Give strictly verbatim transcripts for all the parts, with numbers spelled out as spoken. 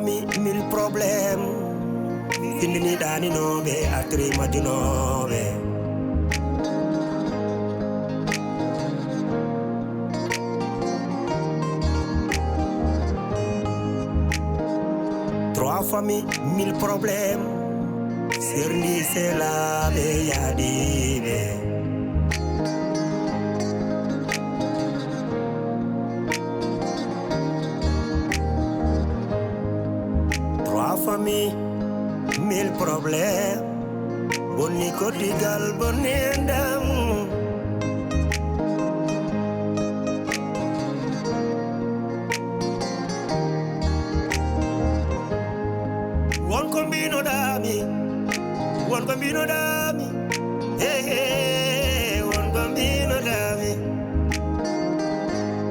Mi mille problème. Findini ɗaninooɓe, atri majjunooɓe. Trois familles, mille problèmes. Serndi selaaɓe yaadiiɓe. Trois familles, mille problèmes. Bonni ko digal, bonni e ndam. Won ko mbinoɗaami, won ko mbinoɗaami, he, he, won ko mbinoɗaami.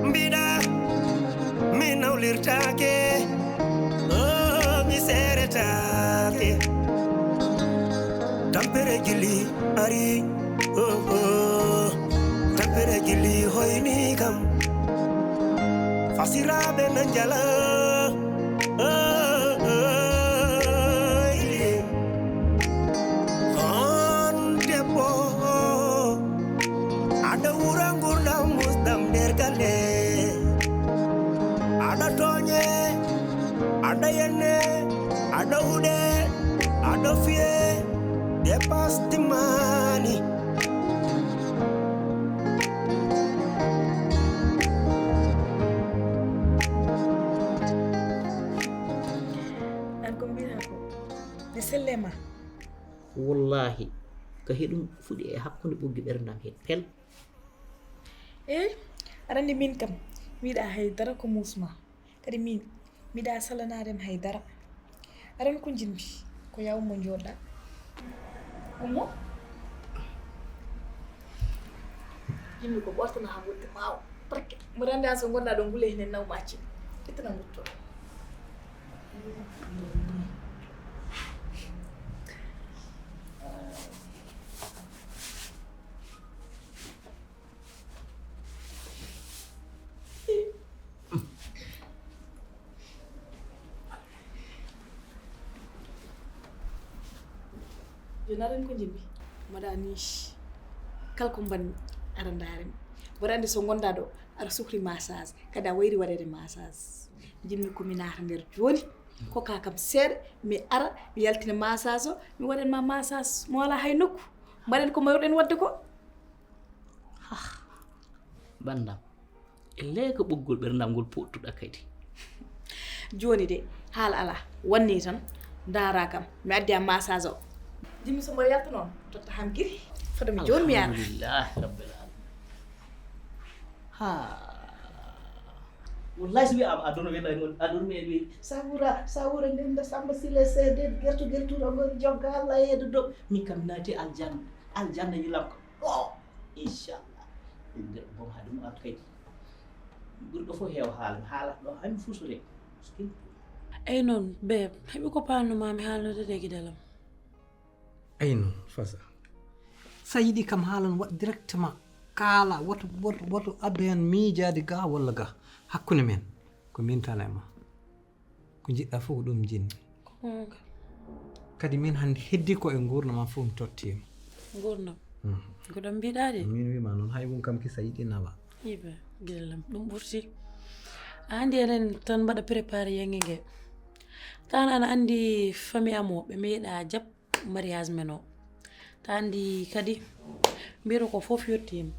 Mbiɗa, mi nawlirtaake, oh, mi seeretaake. Tampere jilli ari, oh, oh. Tampere jilli hoyni kam. Fasiraaɓe na njala, oh, oh, oh. On debbo, aɗa wura ngurdam musdam nder galle. Aɗa tooñe, aɗa yenne, aɗa huɗe, aɗa fiye, dépasse timmaani. An ko mbiyata ko mi selle ma. Wallahi, ko heɗum fuɗi e hakkunde ɓoggi ɓerdam he pel. Eyi, aɗa anndi min kam mi yiɗa hay dara ko muusma. Kadi min mi yiɗa salanaade mi hay dara. Aran ko njimmi ko yaa ummo njooɗɗa. Ummo. Jimmi ko ɓortana haa woɗɗi ɓaawo. Barke. Mboɗo anndi an so ngonɗa ɗo ngule henen naw macce. Ittana ngutto. Joni aɗa anndi ko njimmi? Mbaɗa ni kala ko mbanmi aɗa ndaarimi. Mboɗo anndi so ngonɗa ɗo aɗa sukli massage kadi a wayri waɗeede massage. Njimmi ko mi naata nder jooni kokka kam seeɗa mi ara mi yaltina massage o mi waɗan ma massage mo alaa hay nokku. Mbaɗen ko mbayruɗen waɗde ko. Hah, banndam, e leeka ɓoggol ɓerdam ngol poɗtuɗa kadi. Jooni de haala alaa, wannii tan ndaara kam mi addi am massage o. Jimmi so mboɗo yalta noon totta ham giri fado mi jooni mi ara. Alhamdulillahi rabbil alamin. Ha. Wallahi so wiyaama aduna wela ngol aduna men wi sawura sawura ndenda samba sile seede gerto gerturo ngol jogga Allah yeedo do min kam naati aljanna aljanna yilam ko ɗo inchallah. Ɗum de ɗum hade mo artu kadi ɓurɗo fof heew haala mi haalata ɗo hay mi fuusude. Eyi noon bee heɓi ko paalnoma mi haalnude de gidalam. Eyi noon fasa sa yiɗi kam haalan waɗ directement kaala woto woto woto addoyan miijaade ga walla ga hakkunde men ko min tan e ma. Ko njiɗɗa fof ko ɗum jinni. Kadi min hannde heddi ko e nguurna ma fof mi tottiima. Nguurna. Ko ɗam mbiɗa de. Min wima noon hay mum kam kisa yiɗi nawa. Ibe gila lam ɗum ɓurti. Andi enen tan mbaɗa préparé yengi nge. Tan ana andi famille amo ɓe meeɗa jab mariage men o. Tan andi kadi mbiyata ko fof yettiima.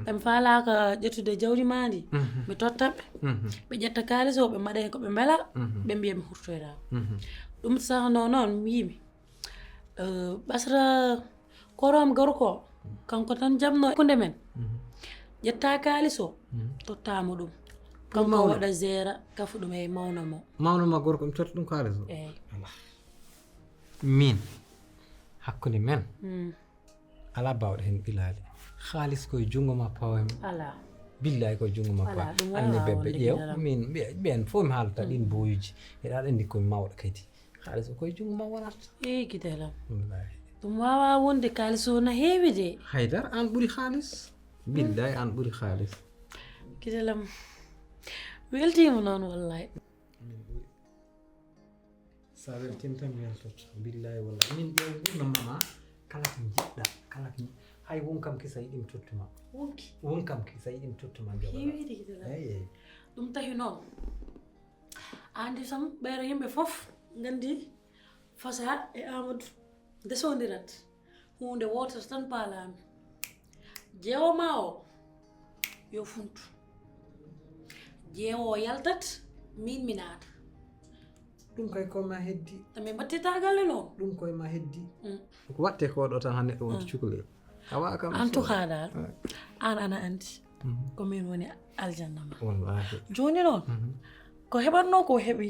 Ɓe faalaka ƴettude jawdi ma ndi mi totta ɓe. Ɓe ƴetta kaalis o ɓe mbaɗa heen ko ɓe mbela. Ɓe mbiya mi hurtoyra. Ɗum sahno noon mbiymi ɓasra korom gorko kanko tan jamno kunde men. Ƴetta kaalis o tottamo ɗum. Kanko waɗa gera kafu ɗum e mawno mo. Mawno ma gorko mi totta ɗum kaalis o. Eyyi. Min hakkunde men alaa baawɗo heen ɓilaade. Haalis koye junngo ma pawem. Alaa. Billaay koye junngo ma pawem. Anne bebbe ƴeew min ɓeen fof mi haalata ɗin boyuji. Eɗa aɗa anndi koye mawɗo kadi. Haalis o koye junngo ma wonata. Eyi gidelam. Ɗum waawaa wonde kaalis o na heewi de. Haydara aan ɓuri haalis. Billaay aan ɓuri haalis. Gidelam weltiima noon wallaay. A weltima tan mi weltoto. Billahi wallahi. Min ƴeew ngurnam ma kala ko jiɗɗa, kala ko hay won kam kisa yiɗim tottuma. Wonki. Won kam kisa yiɗim tottuma jogoɗa. Heewiri hidala. Eyi, eyi. Ɗum tahi noon. Andi sam ɓeero yimɓe fof nganndi Fasaa e Aamadu ndesondirat. Huunde wootere tan paalaami. Jeewo ma o yo funtu. Jeewo o yaltat, miin mi naata. Ɗum kay ko ma heddi. Min mbattita galle noon. Ɗum koye ma heddi. Mm. Ko watte ko ɗo tan hannde ɗo wonti cukalel. Awa kam en tout cas dal, an ana andi ko min woni aljanna ma. Wallahi. Joni noon ko heɓatno ko heɓi.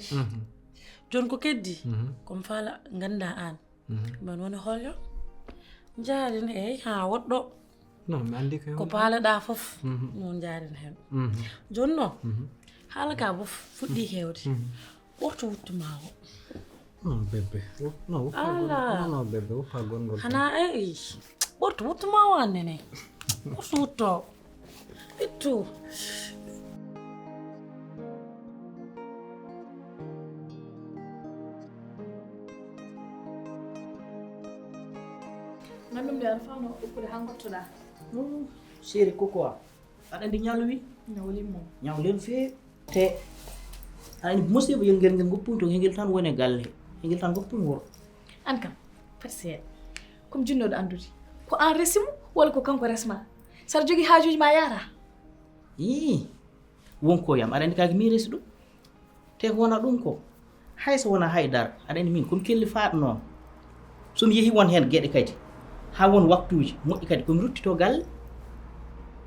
Joni ko keddi ko mi faala ganda an. Min woni holyo? Jaarin e ha woɗɗo. Non mi andi ko ko paalaɗa fof. Non jaarin hen. Joni noon haala ka fof fuɗɗi hewde. Ɓorto wuttu ma o. Non bébé. Non wuppa gonngol. Non non bébé wuppa gonngol. Hana ay. Ɓorto wuttu ma o annene. Ɓorto wutto. Ittu. Ngandum de an fano ukkude han gottoɗa. Chéri koko. Aɗa andi ñaw wi? Ñaw limmo. Ñaw len fee. Te aɗa andi musiba yel ngel ngel goppunto ngel tan woni galle. Ngel tan goppun wuro. An kam fati seeɗa. Comme jinnoɗo andude ko an resimo walla ko kanko resma? Saɗa jogi haajuji ma yaara. Ii. Wonko yam aɗa andi kaki mi resi ɗum. Te ko wona ɗum ko hay so wona hay dara aɗa andi min komi kelli faaɗo noon. Somi yehi won heen geɗe kadi haa won waktuuji moƴƴi kadi komi ruttito galle.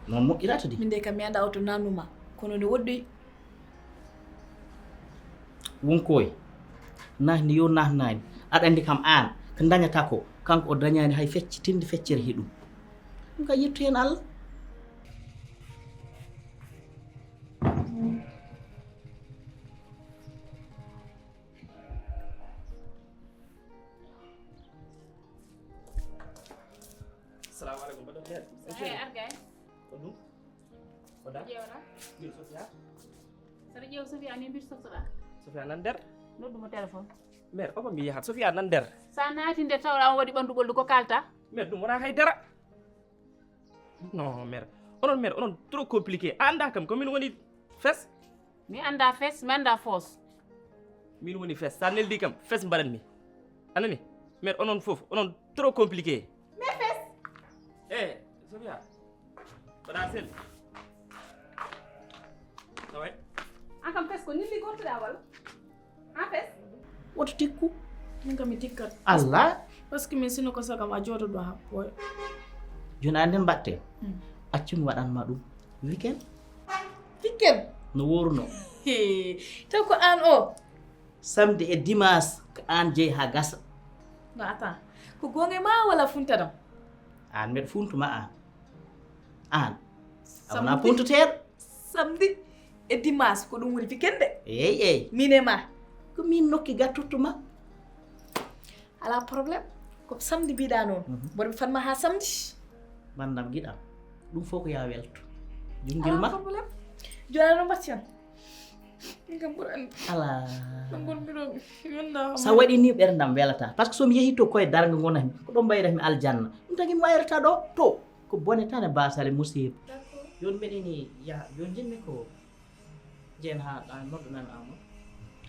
Noon moƴƴirata di. Min de kam mi annda oto nannuma kono nde woɗɗoy. Wonkoy nahni yo nahnani aɗa andi kam aan ko dañata ko kanko o dañani hay fecce tindi feccere he ɗum. Ɗum ka yettu heen Allah. Salamu aleykum mbaɗɗon heen. Eyi argay. Ko ɗum? Ko da? Ƴeewata. Mbir Sofia. Saɗa ƴeew Sofia ni mbir softoɗa. Sofia nan nder. Noddu mo téléphone. Mère omo mi yahat Sofia nan nder. Sa naati nder tawɗa on waɗi ɓandu ɓoldu ko kalta. Mère ɗum wona hay dara. Non mère onon mère onon trop compliqué a anda kam ko min woni fes. Mi anda fes mi anda foos. Min woni fes sa neldi kam fes mbaɗanmi. Anani mère onon fof onon trop compliqué. Mais fes. E Sofia. Mbaɗa sel. Taway. An kam fes ko nilli gortuɗa walla? An fes. Woto tikku. Min kam mi tikkat. Allah. Parce que min sino ko sagam a jooɗo ɗo ha ɓooya. Joni a nden mbatte. Accu mi waɗanma ɗum. Weekend. Weekend. No woruno. Taw ko an o. Samedi e dimanche ko an jeeyi ha gasa. No attends ko gonga ma wala funtanam? An mbeɗa funtuma an. An a wona puntuteeɗo. Samedi e dimanche ko ɗum woni weekend de. Eyyi eyyi. Min e ma. Ko min nokki ga tottuma. Ala problème. Ko samedi mbiɗa noon. Mboɗo mi fatma ha samedi. Bandam giɗam. Ɗum fof ko ya welto. Jungil ma. Ala problème. Jona no mbattiyan. Min kam ɓuran. Ala. Ɗum ɓurmi ɗo. Sa waɗi ni ɓerdam welata par ce que somi yehi to koye darga gonatmi ko ɗo mbayratmi aljanna. Ɗum tagi mi wayrata ɗo to. Ko bone tan e basale musiba. Joni mbeɗeni yaha joni jinmi ko jeen ha ɗa noddu nan ama.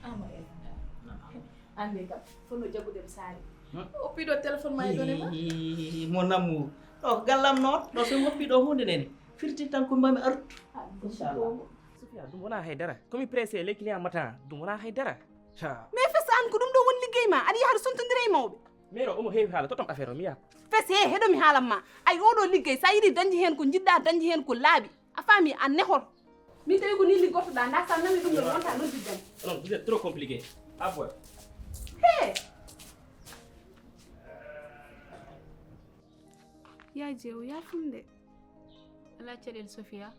Ama e ande kam fono jaggude mi saari. O piɗo téléphone ma e done ma. Mon amour ɗo ko gallam noon ɗo so woppi ɗo hunde nene firti tan ko mbami artu. Inchallah. Sofia ɗum wona haydara komi pressé les clients matan ɗum wona haydara. Mais fes an ko ɗum ɗo woni liggey ma aɗa yahata sontodira e mawɓe. Mero omo heewi haala totam affaire o mi yaha. Fes he heɗomi haalan ma. Ay oɗo liggey sa yiɗi dañde hen ko jiɗɗa dañde hen ko laaɓi. A faami a nehor. Min tawi ko ni liggotoɗa nda sa nawi ɗum ɗo wonta noddiddam. Non vous êtes trop compliqué. Aboy. He. Ya jeew ya funde. Ala caɗel Sofia.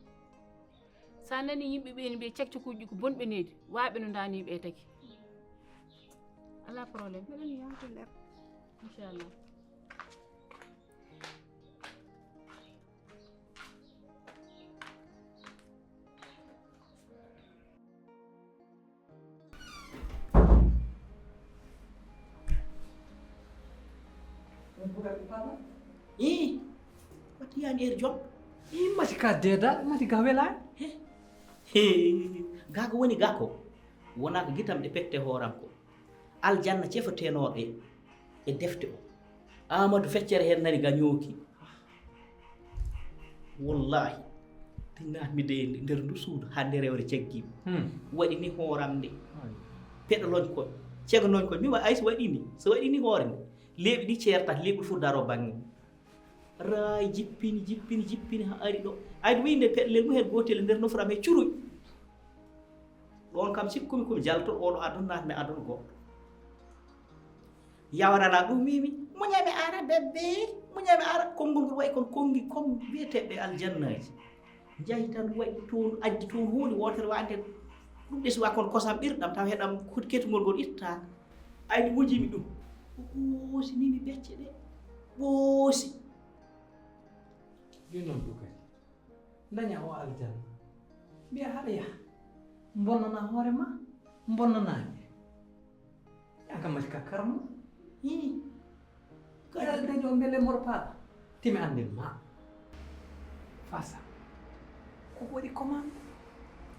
Sa nani yimɓe ɓe ne mbiya cakcakuuji ko bonɓe needi waɓe no dani ɓe tagi. Ala problème. Mbeɗen yawta nder. Inchallah. Ii, watti yaani er jom. Ii, mati ka deeda, mati ka welaani. He. He. Gaa ko woni gaa ko? Wonaa ko gitam ɗe pette hooram ko. Aljanna cefotenooɗo e, e defte o. Amadou feccere heen nani ga ñooki. Wallaahi. Tinnaat mi de nder ndu suudu haa nde rewre caggi mi. Hmm. Waɗi ni hooram nde. Ay. Peɗo loñ ko. Cego loñ ko. Mi wa-, ay so waɗi ni. So waɗi ni hoore nde. Leeɓi ɗi ceertat, leeɓi fof daro bannge mum. Raay jippini, jippini, jippini haa ari ɗo. Ay ɗum wiyi nde peɗlel mum heen gootel e nder nofram he curuy. Ɗoon kam sikkumi ko mi jalto, oɗo adon naat mi adon goɗɗo. Yawarana ɗum wiimi, muña mi ara bébé, muña mi ara. Konngol ngol wayi kon konngi comme wiyeteeɓe aljannaaji. Njahi tan waɗi toon, addi toon huunde wootere wa ande ɗum ɓeswa kon kosam ɓirɗam taw heɗam hut ketugol ngol ittaaka. Ay ɗum wujimi ɗum. O ɓoosi ni mi becce ɗe. Ɓoosi. Jooni noon ɗum kadi. Daña o aljanna. Mbiya haɗa yaha. Bonnana hoore ma, bonnana mi. Yan kam mati ka karmo. Hii. Kala daño mbele mor paɗa. Timi ande ma. Fasa. Ko waɗi commande?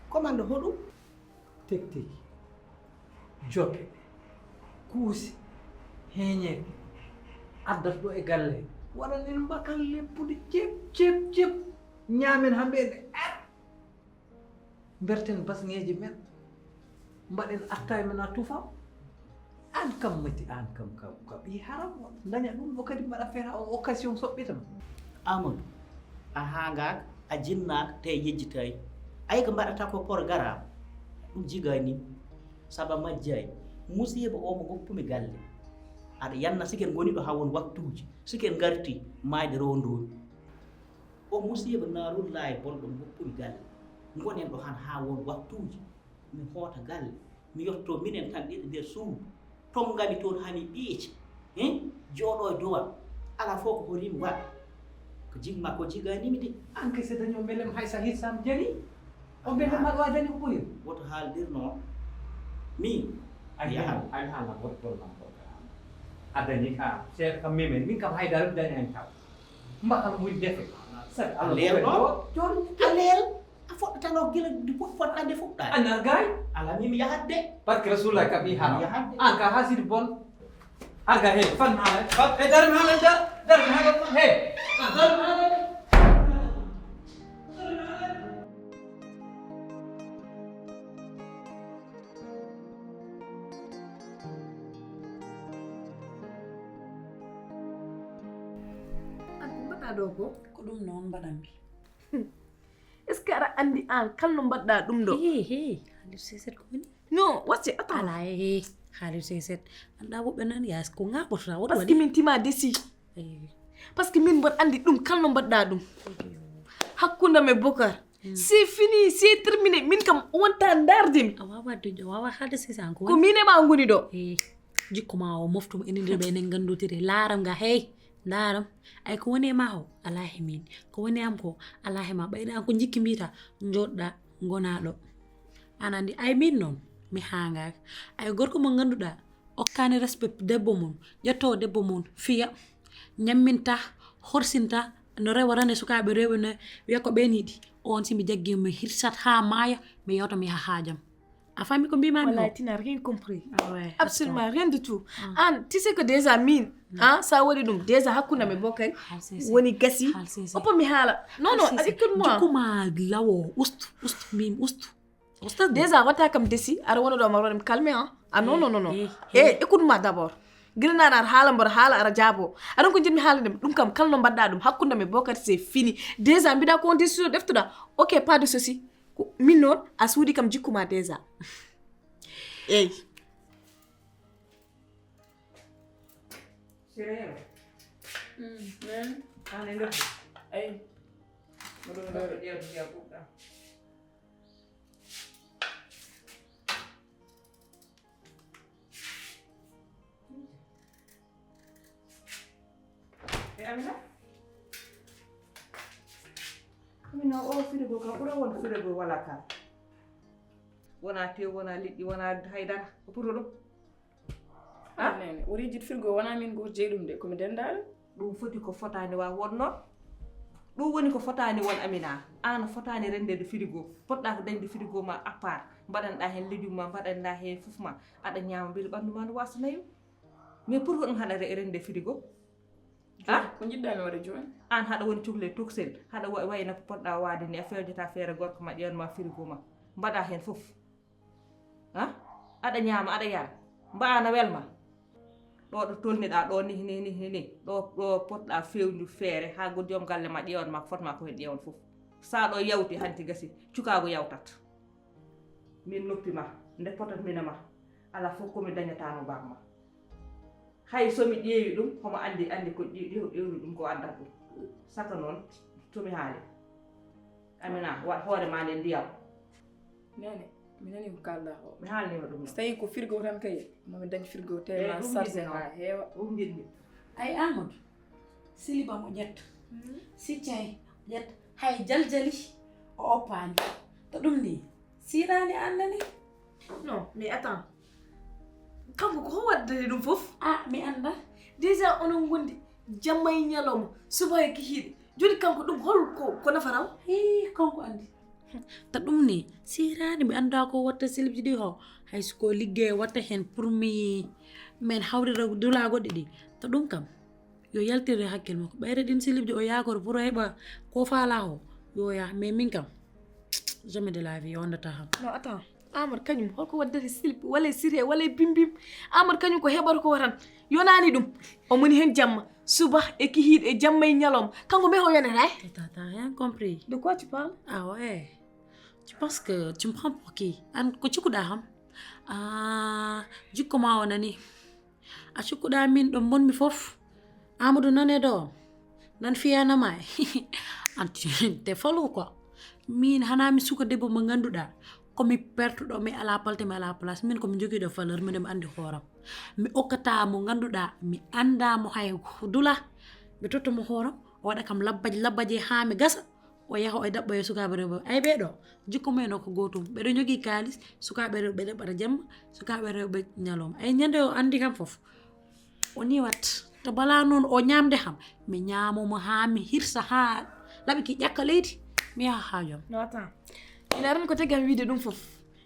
Commande hoɗum? Tekteki, joke, kuusi, heeñeeɓe, addata ɗo e galle, waɗanen mbakal leppude cep, cep, cep, ñaamen haa mbeɗe ar. Mberten basŋeeji men, mbaɗen attaay men a tufa. Aan kam mati, aan kam, kam, kam ɓii haram o. Daña ɗum ɗo kadi mbaɗa feere o occasion soɓɓita ma. Amadou, a haangaaka, a jinnaaka, te a yejjitaay. Ay ko mbaɗata ko programme, ɗum jigaani. Saba majjaay, musiiba o mo ngoppumi galle. Aɗa yanna siken ngoni ɗo haa won waktuuji, siken ngarti maayde rowndoomi. O musiiba naarullaay bonɗo mo ngoppumi galle. Ngonen ɗo han haa won waktuuji. Mi hoota galle, mi yotto minen tan ɗiɗo nder suudu. Tonngami toon haa mi ɓeeci. Hin? Jooɗo e duwal. Alaa fof ko hoɗimi waɗ. Ko jigma ko jiganimi de. An kay so daño mbelem hay so hirsam jani. O mbelem haɗo a dañi ko ɓuri. Woto haaldir noon. Min. Ay mi yahan. Ay mi haala woto tollam ko. A dañi ka seeɗa kam memen. Min kam haydara mi dañani taw. Mbakal mum defe. Sabi Allah leel ɗo. Jooni a leel. A foɗɗatano gila ndi fof fotɗa nde fuɗɗaade. An argaay? Ala mi mi yahat de. Barke Rasulullah ka ɓii haram. Yahat de. An ka hasidi bon. Arga he, fan mi haala. Fan, e dare mi haala, dar, dare mi haala, he. A dare mi haala. An ko mbaɗa ɗo ko? Ko ɗum noon mbaɗanmi. Est-ce que aɗa anndi aan kala no mbaɗɗaa ɗum ɗo? He, he, haalirde seeset ko woni? Non, wacce, attends. Ala, he, he, haalirde seeset. Anndaa woɓɓe nan, yaa ko ŋaaɓotoɗaa, woto waɗi. Parce que min tima desi. Parce que min mboɗo anndi ɗum kala no mbaɗɗaa ɗum. Hakkunde am e Bokar. Hmm. C'est fini, c'est terminé. Min kam wonta ndaarde mi. A waawaa duƴƴo, a waawaa haalde seeset aan ko woni? Ko min e maa ngoni ɗo. He, jikku ma o moftu mo enen ɗiɗo ɓe enen nganndotiri. Laaram nga, hey. Ndaaram, ay ko woni e maa o, alaa he miin. Ko woni e am ko, alaa he maa. Ɓayde aan ko njikki mbiyataa, njooɗɗaa, ngonaa ɗo. Aan anndi, ay miin noon, mi haangaaka. Ay gorko mo ngannduɗaa, okkaani respect debbo mum, ƴettoo debbo mum, fiya, ñamminta, horsinta, no rewa tan e sukaaɓe rewɓe no wiya ko ɓeen yiɗi. Oon si mi jaggii mi hirsat haa maaya, mi yewta mi yaha haajam. A faami ko mbiimi? Wallahi, tu n'as rien compris. Ah ouais, absolument rien du tout. Ah. An, tu sais que déjà min, hein, ça veut dire déjà hakkunde am e Bokari woni gasi. Oppo mi haala. Non, non, écoute-moi. Jikku ma lawo, ustu, ustu, min, ustu. Ustu. Déjà wata kam desi, ara wona ɗo ma roɗem calme, hein. Ah non, non, non, non. Eh, écoute-moi d'abord. Gila nana ara haala mboɗo haala ara jaabo. Aɗon ko jiɗmi haala ɗum, ɗum kam kala no mbaɗɗa ɗum hakkunde am e Bokari c'est fini. Déjà mbiɗa ko on décision deftuɗa. Ok, pas de souci. Ko min noon a suuɗi kam jikku ma déjà. Eyi. Sirero. Mm, mm. An e nder. Eyi. Mboɗo nder ƴeewde ndiyam ɓuuɓɗam. E Amina? Amina, o frigo kam ɓura won frigo wala kan. Wona tew, wona liɗɗi, wona haydara. Ko pour ɗum? Ah? Nene, wori jiɗ frigo wona min goto jeyi ɗum de, komi dendaɗo. Ɗum foti ko fotaani wa won noon. Ɗum woni ko fotaani won, Amina. Aan a fotaani renndeede frigo. Potɗaa ko dañde frigo ma à part. Mbaɗanɗaa heen lejum ma, mbaɗanɗaa heen fof ma. Aɗa ñaama mbele ɓanndu ma no waasa nayu. Mais pour ko ɗum haɗa re-, rennde frigo? Ah? Ko njiɗɗaa mi waɗa jooni? Aan haɗa woni cukalel tokosel. Haɗa wa-, wayna ko potɗaa waade ni, a fewjata feere gorko ma, ƴeewan ma frigo ma. Mbaɗaa heen fof. Ha? Aɗa ñaama, aɗa yara. Mbaa na welma? Ɗo ɗo tolniɗaa, ɗo nih, nih, nih, nih, nih. Ɗo, ɗo potɗaa fewju feere, haa go joom galle ma ƴeewan ma ko fotma ko heen ƴeewan fof. Saa ɗo yawti, hanti gasi, cukaagu yawtat. Min noppi ma, nde potat mina ma. Alaa fof ko mi dañataano baaba ma. Hay so mi ƴeewi ɗum, homo anndi, anndi ko ƴe-, ƴeew-, ƴeewri ɗum ko addat ɗum. Saka noon, to mi haali. Amina, waɗ hoore ma nde ndiyam. Nene, mi nani ko kalɗa ko. Mi haalnima ɗum. So tawi ko frigo tan kay, momi dañ frigo. Eh, tellement ɗum chargé njiɗmi noon. Ha heewa. Ɗum njiɗmi. Ay Amadou, Siliba mo ƴetta. Hmm. Si cay ƴetta. Hay jaljali o oppaani. To ɗum ni, sirani annani. Non, mais attends. Kanko ko hon waddani ɗum fof? Ah, mi annda. Déjà onon ngondi jamma e ñalawma, subaka e kikiiɗe. Jooni kanko ɗum hol ko, ko nafata mo? Hii, kanko anndi. Ta ɗum ni, siraani mi annda ko watta silibji ɗi ho. Hay so ko liggey watta heen pour mi, men hawrira dula goɗɗi ɗi. Ta ɗum kam, yo yaltire hakkil makko. Ɓayre ɗin silibji o yaakoro pour o heɓa ko faala ho. Yo ya, mais min kam, jamais de la vie, yo wondata ham. Non, attends. Amadou kañum, holko waddata silib, walla e siré, walla e bimbim? Amadou kañum ko heɓata ko tan. Yonaani ɗum. O moni heen jamma. Suba e kihiiɗe, e jamma e ñalawma. Kanko mais o yonata e? T'as rien compris. De quoi tu parles? Ah ouais. Tu penses que tu me prends pour qui? An ko cikkuɗaa ham? Ah, jikko ma o nani. A cikkuɗaa min ɗo mbonmi fof. Amadou nan e ɗo. Nan fiyana ma. An te falo quoi. Min hana mi suka debbo mo ngannduɗaa. Ko mi pertuɗo, mi ala palte, mi ala place. Min ko mi jogiiɗo valeur, min mi anndi hooram. Mi okkata mo ngannduɗaa, mi annda mo hay dula. Mi totta mo hooram, o waɗa kam labbaji, labbaji haa mi gasa. O yaha, o daɓɓa e sukaaɓe rewɓe. Ay ɓee ɗo, jikko mumen o ko gootum. Ɓeɗo jogii kaalis, sukaaɓe rewɓe ɓe ɗaɓɓata jamma, sukaaɓe rewɓe ñalawma. Ay ñande o anndi kam fof. O ni wat. To bala noon o ñaamde ham, mi ñaamo mo haa mi hirsa haa laɓi ki ƴakka leydi. Mi yaha haa joom. Non, attends. Ina ran ko tagi am wiide ɗum fof.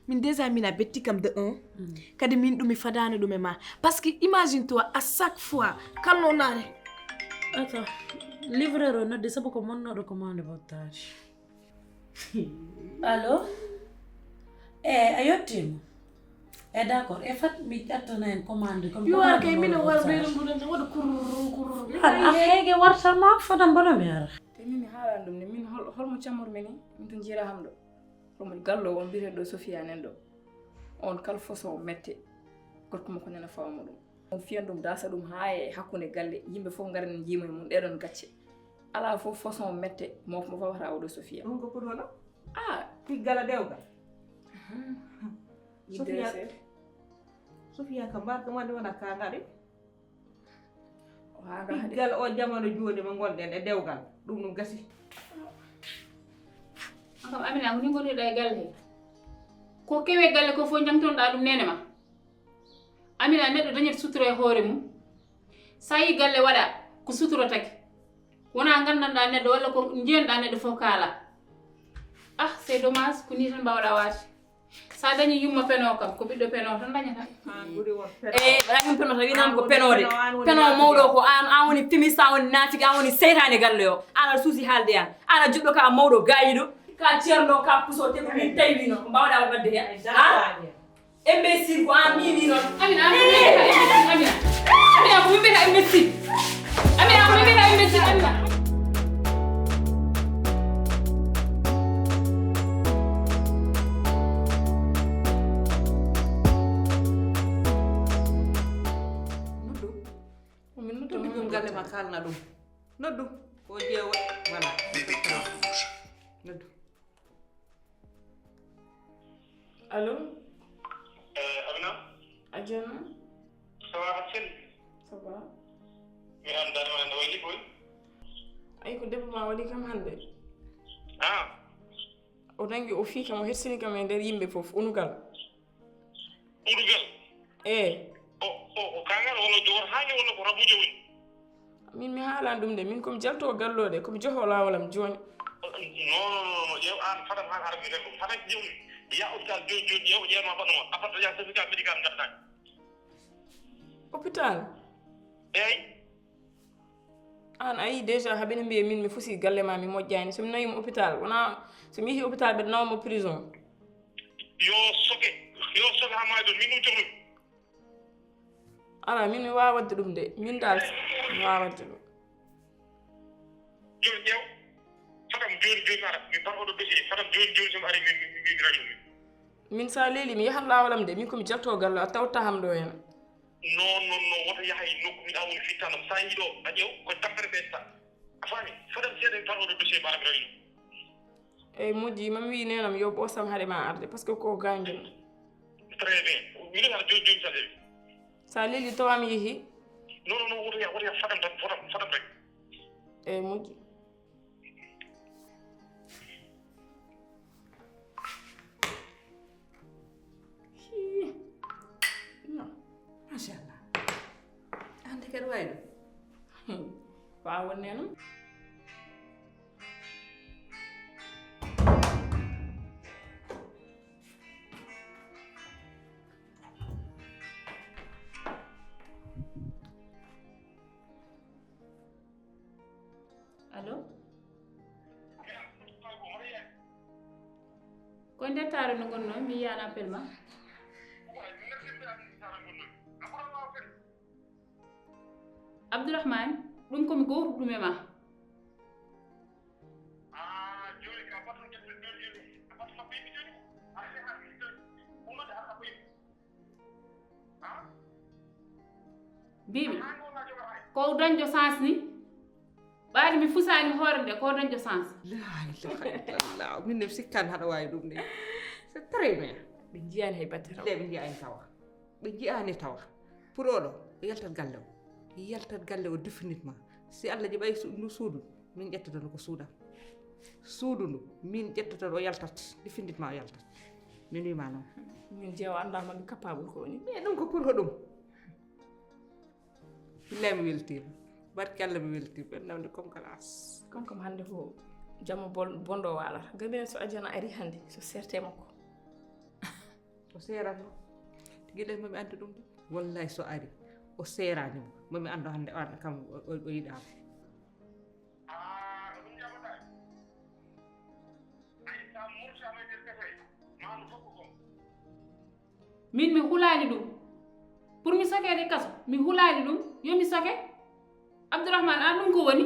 Min déjà min a betti kam de un. Mm. Kadi min ɗum mi fadaano ɗum e ma. Parce que imagine toi, à chaque fois, kalno naare. Attends, livreur o noddi sabu ko monnooɗo commande bottaari. Allo? Eh, a yettiima? Eh, d'accord. E fat mi ƴettana en commande. Comme yo, commande kay, mino wara ɓeyɗo mbuɗo, waɗa kururu, kururu. An, a heege warta ma, fota mboɗo mi ara. Te min mi haalani ɗum ni, min hol-, holmo cammormi ni? Min to jiira ham ɗo. Ɗum galle o, on mbiyetee ɗo Sofia nen ɗo. On kala façon mette, gorko makko nena fawma ɗum. On fiyan ɗum, dasa ɗum haa e hakkunde galle, yimɓe fof ngara ne njiima e mum, ɗeɗon gacce. Alaa fof façon mette, mo, mo fawata oɗo Sofia. Ɗum ko pour hono? Ah! Piggala dewgal. Aha. Sofia, Sofia ka mbarka ma nde wona ka ngaɗi. Piggal o jamanu jooni mo ngonɗen e dewgal, ɗum ɗum gasi. An kam, Amina, ko ni ngoniɗa e galle he? Ko kewe galle ko fof jangtonɗa ɗum nene ma? Amina, neɗɗo dañat sutura e hoore mum. Sa yi galle waɗa ko sutura tagi. Wona ngandanɗa neɗɗo walla ko njiyanɗa neɗɗo fof kaala. Ah, c'est dommage, ko ni tan mbawɗa waade. Sa dañi yumma peno kam, ko ɓiɗɗo peno tan dañata. An ɓuri won peno. Eh, an yum peno tan, winam ko penode. Peno mawɗo ko an, an woni fimista, an woni nafiki, an woni seytane galle o. An aɗa suusi haalde an. An a juɗɗo ka mawɗo gayiɗo. Ka ceerno, ka puso, te ko min tawi wino, ko mbawɗa waɗde hen. Ha? Imbécile, ko an mimi non. Amina, Amina, Amina. Amina, ko min mbiyata imbécile. Amina, ko min mbiyata imbécile, Amina. Noddu. Min noddu. Noddu ɗum galle ma, kaalna ɗum. Noddu. Ko jeewo. Voilà. Noddu. Allo? Eh, Amina? A jaaraama. Ça va, a selli? Ça va. Mi anndaani ma, no wayi liggey? Ay, ko debbo ma waɗi kam hannde. Ah. O nanngi, o fii kam, o hersini kam e nder yimɓe fof, unugal. Unugal? Eh. O, o, o kangal walla jogor haañi walla ko rabuujo woni? Min mi haalani ɗum de, min komi jalto gallo de, komi joho lawol am joni. Non, non, non, non, ƴeew an, fadam han ara mi rengo. Fadam ƴeew mi. Ya hôpital joni, joni, ƴeew, ƴeew ma baɗɗo ma. Appartement, ya certificat médical ngadda. Hôpital? Eyi. An a yi déjà haɓene mbiye min mi fusi galle ma mi moƴƴani. So mi nawima hôpital, wona so mi yehi hôpital ɓe nawma prison. Yo soke, yo soke ha mayi ɗon, min ɗum cohlu. Ala, min mi wawa wadde ɗum de. Min dal mi wawa wadde ɗum. Joni ƴeew, fadam joni joni ara, mi par oɗo dossier, fadam joni joni somi ari mi mi mi radio mi. Min sa leeli mi yahan lawalam de, min komi jalto gallo a tawta ham ɗo hen. Non, non, non, woto yaha e nokku mi ɗa woni fittanam. Sa yi ɗo, a ƴeew, ko tampere ɓe ta. A faami, fadam seeɗa mi par oɗo dossier mbaɗa mi radio. Eyyi moƴƴi, mami wi nenam yo ɓosam haade ma arde, parce que ko ganguel. Très bien. Miɗo yaha joni joni sa leeli. Sa leeli tawa mi yeehi. Non, non, non, woto yaha, woto yaha fadam tan, fadam, fadam rek. Eyyi moƴƴi. Hii. Non. Machallah. Ande kadi wawi ɗum. Wawa wonde noon. Allo? Ko nder taaro no ngonno mi yiyan appel ma. Abdourahmane, ɗum komi gowruɗo ɗum e ma. Mbiimi ko dañjo chance ni. Ɓaade mi fusaani hoore nde ko dañjo chance. La ilaha illallah. Min ne mi sikkan haɗa waawi ɗum de. C'est très bien. Ɓe njiyaani hay batte taw. Ɓe njiyaani tawa. Ɓe njiyaani tawa. Pour oɗo yaltat galle o. Yaltat galle o définitivement. Si Allah jaɓay ndu suudu, min ƴettata ndu ko suudam. Suudu ndu min ƴettata o yaltat définitivement o yaltat. Min wima noon. Min jeewa annda man capable ko woni. Mais ɗum ko pour ko ɗum. Billahi mi weltima. Barke Allah mi weltima. Ɓen namde comme classe. Comme comme hannde ko jamma bonɗo walata. Gaben so ajana ari hannde so serte makko. O seeratno. Gila mami andi ɗum de. Wallahi so ari o seerani mo mami ando hannde on kam o yiɗama. Min mi hulaani ɗum. Pour mi sokeede kaso mi hulaani ɗum. Yo mi soke. Abdourahmane an ɗum ko woni?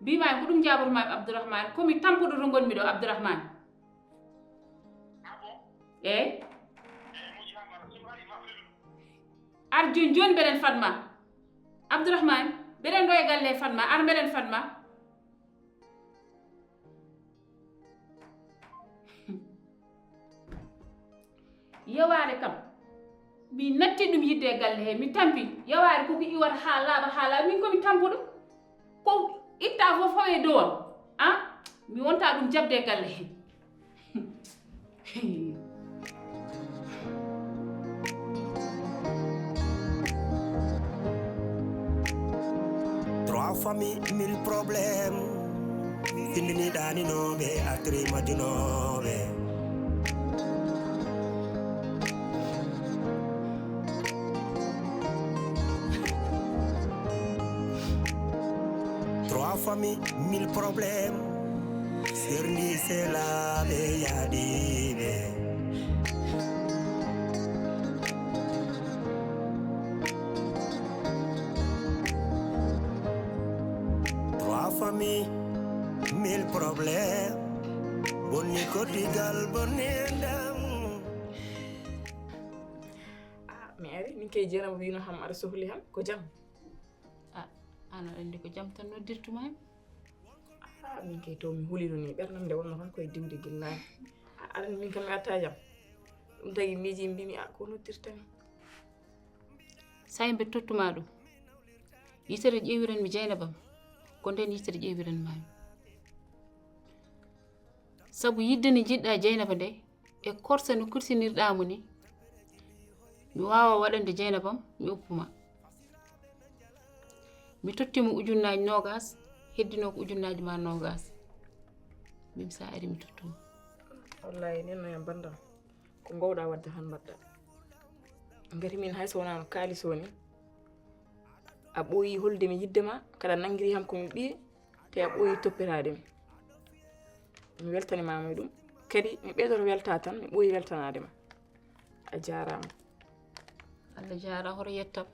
Mbimaani ko ɗum jaabotoma abdourahmane komi tampuɗo to ngonmi ɗo abdourahmane. Eyyi. Ar joni joni mbeɗen fadma. Abdourahmane, mbeɗen ɗo e galle e fadma ar mbeɗen fadma. Yewaare kam mi natti ɗum yidde e galle he mi tampi. Yewaare koko iwata ha laaɓa ha laaɓa min komi tampuɗo. Ko itta fof fawe dow am. A mi wonta ɗum jaɓde e galle he. Trois familles, mille problèmes. Findini ɗaninoɓe, atri majjunoɓe. Trois familles, mille problèmes. Serndi selaɓe yaadiɓe. Trois familles, mille problèmes. Bonni koddigal, bonni endam. Ah, mi ari min kay jenam wino ham aɗa sohli ham ko jam? Ah, an aɗa anndi ko jam tan noddirtuma hen. Ah, min kay to mi hulino ni ɓernam nde wonno tan koye diwde ginnaaji. Ah, aɗa anndi min kam mi atta jam. Ɗum tagi miiji mbimi a ko noddirtami. Sa yimɓe tottuma ɗum yitere ƴeewiranmi jeynabam ko nden yitere ƴeewiranmami. Sabu yidde nde jiɗɗa jeynaba nde e korsa no kursinirɗamo ni. Mi waawa waɗande Jeynabam, mi uppuma. Mi totti mo ujunnaaji noogas, heddinoo ko ujunnaaji ma noogas. Mbimi sa ari mi tottuma. Wallahi nenno yam bandam, ko ngowɗa wadde tan mbaɗɗa. Ngati min hay so wonano kaalis woni, a ɓooyi holde mi yidde ma, kadi a nanngiri kam ko mi ɓiye, te a ɓooyi toppitaade mi. Mi weltanimama e ɗum. Kadi mi ɓeydoto welta tan, mi ɓooyi weltanaade ma. A jaaraama. Allah jaara, hoto yettam.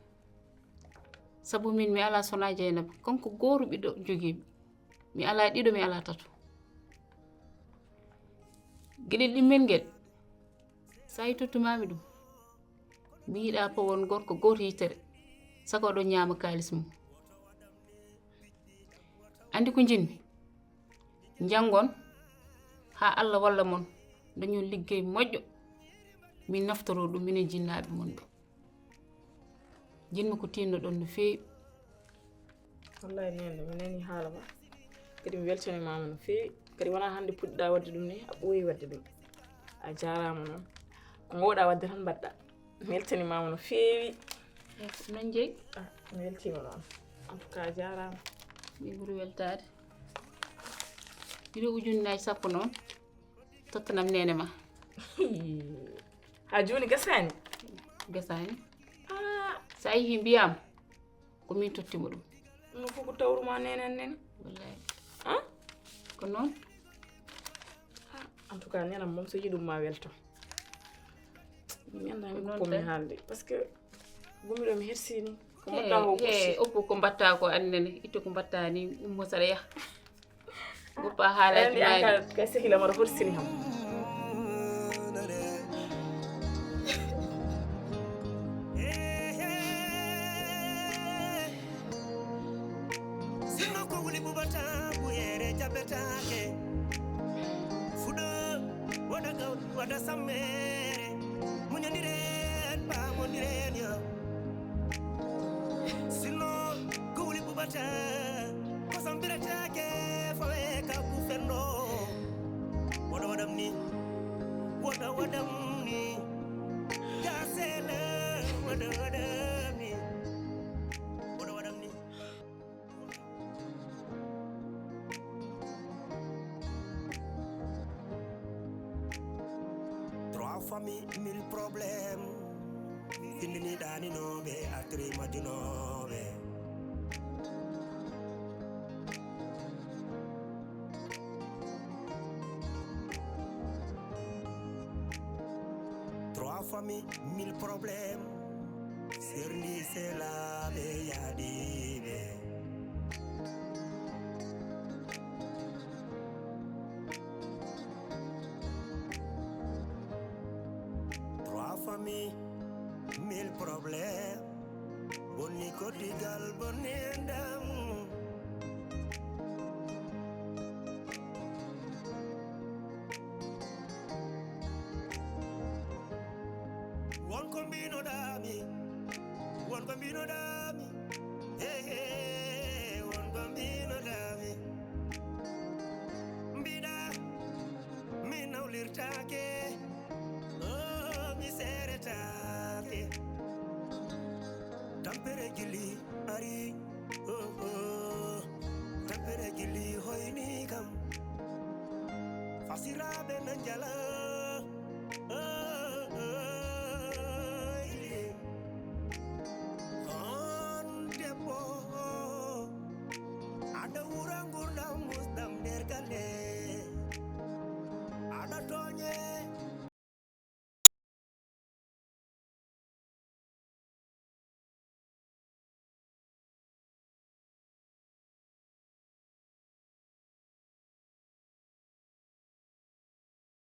Sabu min mi ala sona Jeynaba, kanko gooto ɓiɗɗo jogiimi. Mi ala ɗiɗo, mi ala tato. Geɗel ɗimmel ngel, sa yi tottumami ɗum, mi yiɗa powon gorko gooto yitere, saka oɗon ñaama kaalis mum. Andi ko jinmi? Njanngon haa Allah walla mon, dañon liggey moƴƴo, min naftoro ɗum, minen jinnaaɓe mon ɓe. Jinmi ko tinnoɗon no feewi. Wallahi nene, mi nani haala ma. Kadi mi weltanimama no feewi. Kadi wona hannde puɗɗiɗa wadde ɗum ni, a ɓooyi wadde ɗum. A jaaraama noon. Ko ngowɗa wadde tan mbaɗɗa. Mi weltanimama no feewi. Noon jeyi? Ah, mi weltima noon. En tout cas, a jaaraama. Min ɓuri weltaade. Ɗiɗo ujunnaaji sappo noon. Tottanam nene ma. Ha jooni gasaani? Gasaani. Ah, so a yehii mbiyaama ko min tottimo ɗum. Ɗum fof ko tawruma nene an nene. Wallahi. Ah? Ko noon. En tout cas, nenam moom so yiɗum ma welto. Mi annda ko mi haalde parce que gumi ɗo mi hersini. Ko mbaɗɗa ko he oppo ko mbatta ko annene, itto ko mbatta ni, ummo saɗa yaha. Goppa haalaji maɗi. Ka sehila mara horsini ham. Sinno ko wuli bubata buyere jabetake. Fuɗo wada gaw wada sammere. Muñondiren ba mondiren yo. Sinno ko wuli bubata. Ko sambiratake fawe ka kufenno. Wada wadam ni. Wada wadam ni. Gasele wada wadam ni. Wada wadam ni. Trois familles, mille problèmes. Findini ɗaninoɓe, atri majjunoɓe. Trois familles, mille problèmes. Serndi selaɓe yaadiɓe. Trois familles, mille problèmes. Bonni koddigal, bonni endam. Wonko mbinoɗami, wonko mbinoɗami, hehe, wonko mbinoɗami. Mbiɗa mi nawlirtake, oh, mi seretake. Tampere jilli ari, oh, oh. Tampere jilli hoyni kam. Fasiraɓe na njala, oh, oh, oh. On debbo, aɗa wura ngurdam musdam nder galle.